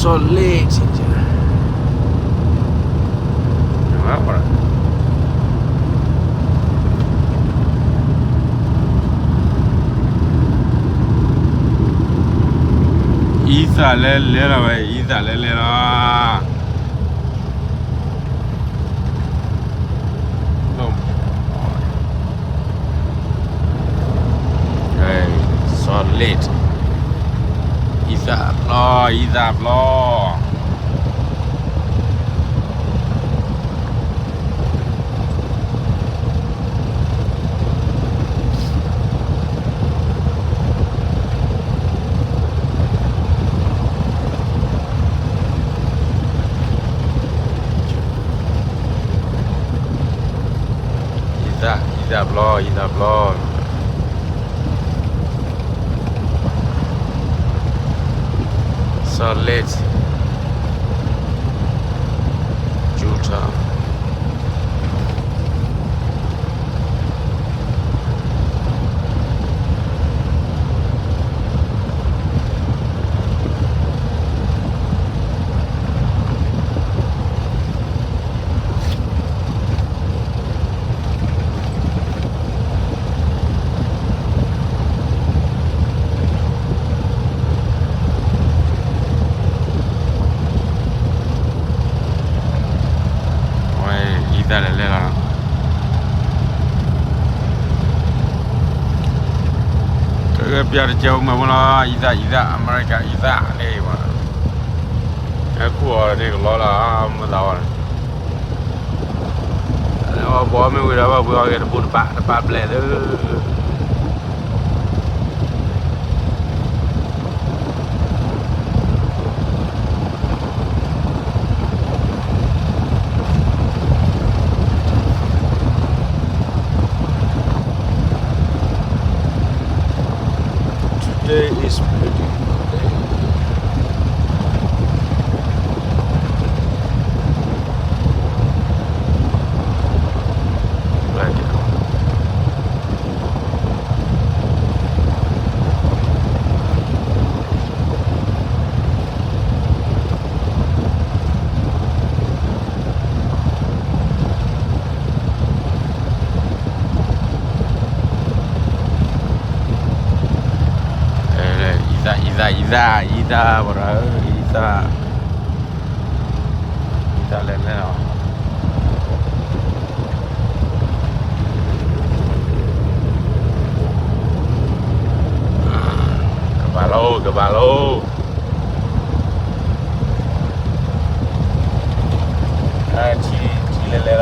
Salt Lake. အံသၣ်လဲလဲလီၤဝဲ အံသၣ်လဲလဲလီၤ. Salt Lake. အံသၣ်ဘျီ အံသၣ်ဘျီ. အံသၣ် အံသၣ်ဘျီ အံသၣ်ဘျီ. Salt Lake, Utah. အံသၣ်လဲလဲလီၤ. ကပျၢ်တကဲးအိၣ်မ့ၢ်မ့ၢ်လီၤ အံသၣ် အံသၣ် အမဲရကၤ အံသၣ်န့ၣ်ဘၣ်. ဟဲခူၣ်အီၤန့ၣ်ကလီလၢမုၢ်သးဝဲန့ၣ် ဘီမ့ၢ်ဝံၤဒီးဘၣ်ပှ့ၤအီၤက့ၤတဘူတပာ်တပာ်ဘျဲၣ်လၢ Today is beautiful day. အံသၣ် အံသၣ် အံသၣ် အံသၣ် ပရၢ အံသၣ် အံသၣ်လဲလဲလီၤ. ကဘၣ်လီၤ ကဘၣ်လီၤ. ထံ ထံလဲလဲလီၤ.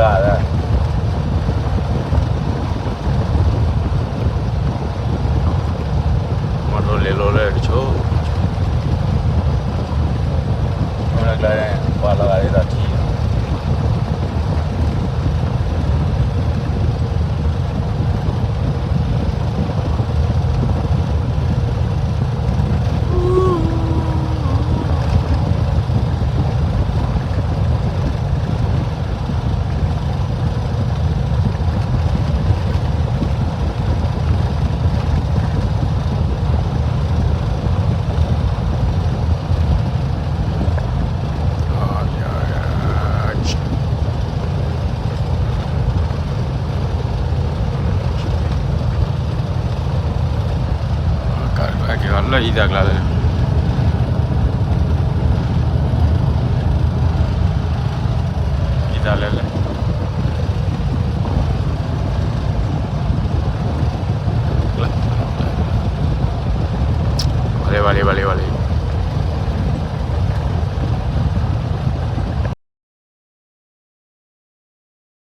မီထိၣ်လဲၤလိၤလၢကဆိ မ့ၢ်ကျါန့ၣ် ပှၤလီၤဂာ်ဒ်သိးထံ က့ၤလၢအံသၣ်ကျါလၢ အံသၣ်လဲလဲ ဘၣ်လံ ဘၣ်လံ ဘၣ်လံ ဘၣ်လံ.